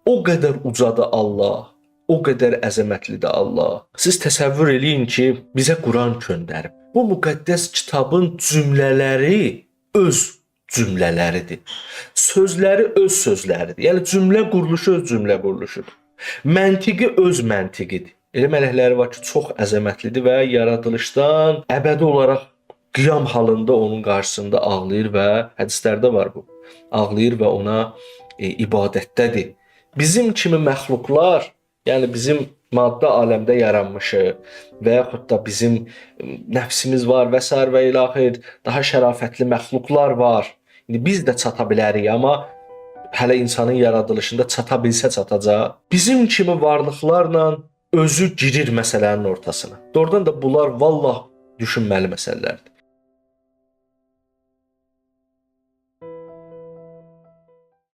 O qədər ucadır Allah, o qədər əzəmətlidir Allah. Siz təsəvvür eləyin ki, bizə Quran göndərib. Bu müqəddəs kitabın cümlələri öz cümlələridir. Sözləri öz sözləridir. Yəni cümlə quruluşu öz cümlə quruluşudur. Məntiqi öz məntiqidir. Elə mələkləri var ki, çox əzəmətlidir və yaradılışdan əbədi olaraq qiyam halında onun qarşısında ağlayır və hədislərdə var bu. Ağlayır və ona ibadətdədir. Bizim kimi məxluqlar, yəni bizim maddi aləmdə yaranmışıq və yaxud da bizim nəfsimiz var və sair və ilaxır, daha şərafətli məxluqlar var. İndi biz də çata bilərik, amma hələ insanın yaradılışında çata bilsə çatacaq. Bizim kimi varlıqlarla özü girir məsələnin ortasına. Doğrudan da bunlar vallah düşünməli məsələlərdir.